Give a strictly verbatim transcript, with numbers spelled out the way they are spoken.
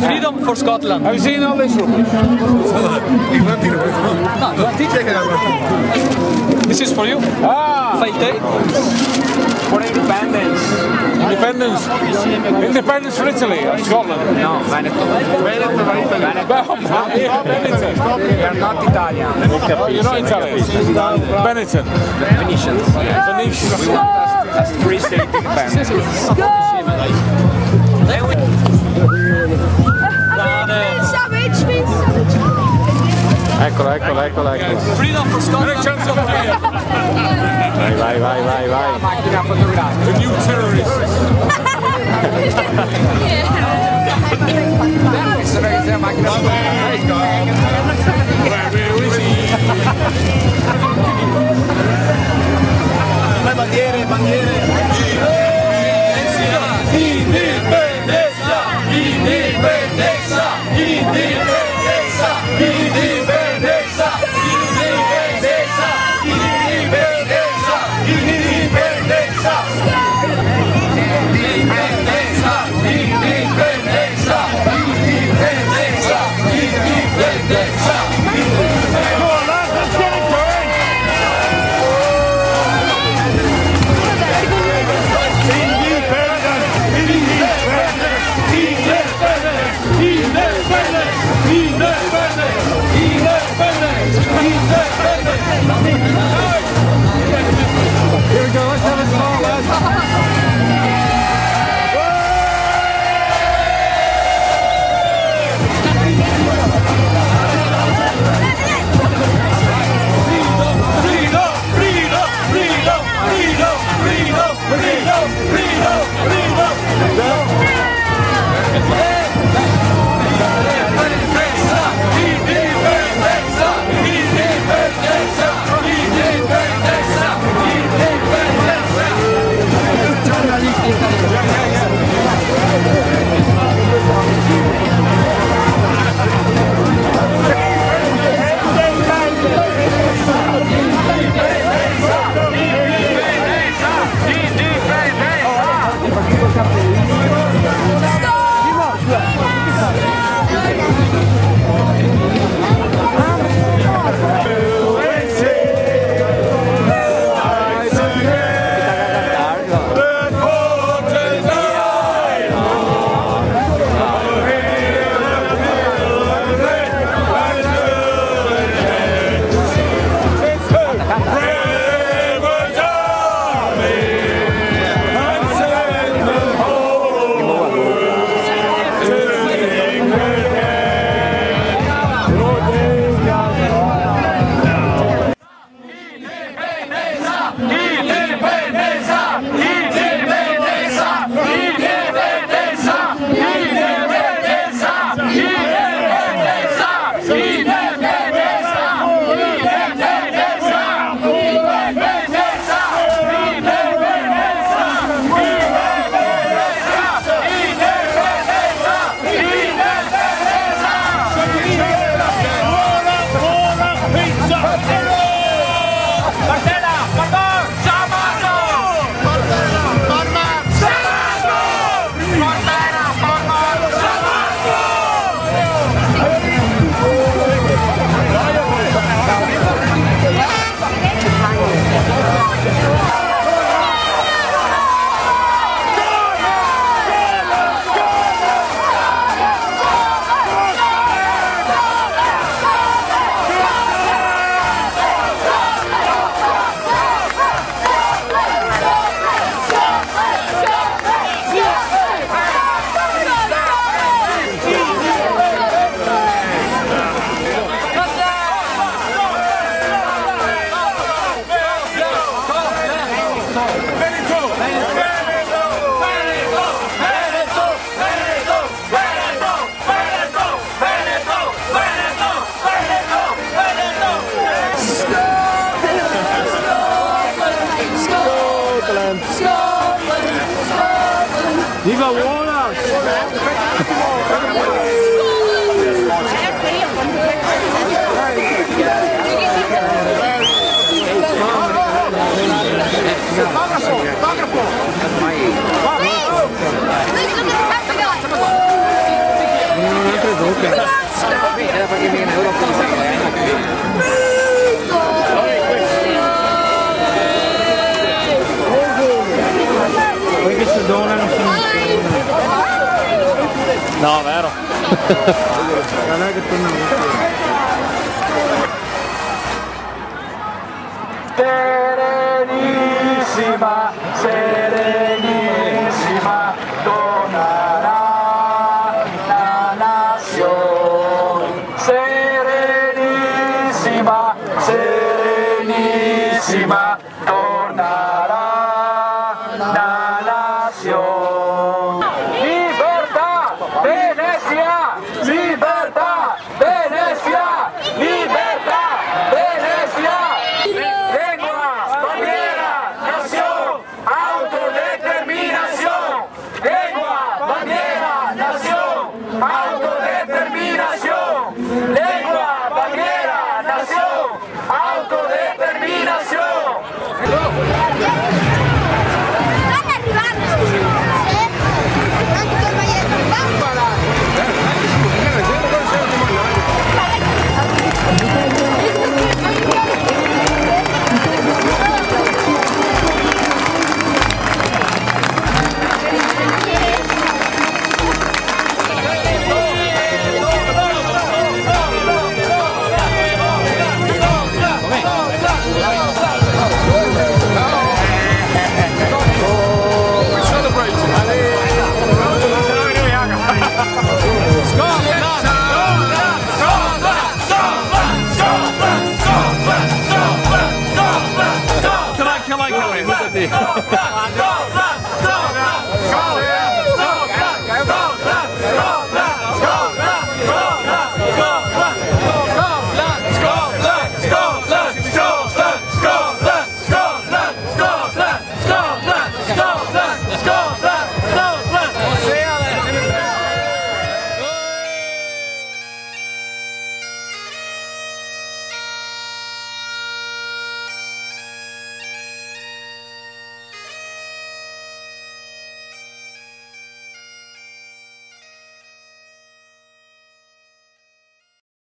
Freedom for Scotland. Have you seen all this rubbish? No, you want it? This is for you. Ah! Fai el tè. For independence. Independence. Independence for Italy, or Scotland. No, Veneto. Veneto, Veneto. Beh, Veneto. We are not Italian. Oh, you're not Italian. Veneto. Venetians. Venetians. We want a, a free state independence. Eccolo, eccolo, eccolo, eccolo. Freedom for Scotland. Vai, vai, vai, vai, vai. Machina fotografica. The new terrorists. Sono che sia machina fotografica. Le bandiere, bandiere. Indipendenza, indipendenza, indipendenza, indipendenza. Here we go, let's have a small, lads. Viva Wallace! Fotografo, fotografo. Un'altra bocca. Poi che se dona, no se... No, vero? Guarda che torna. Serenisima, serenisima, tornarà la nasion. Serenisima, serenisima, tornarà la nasion.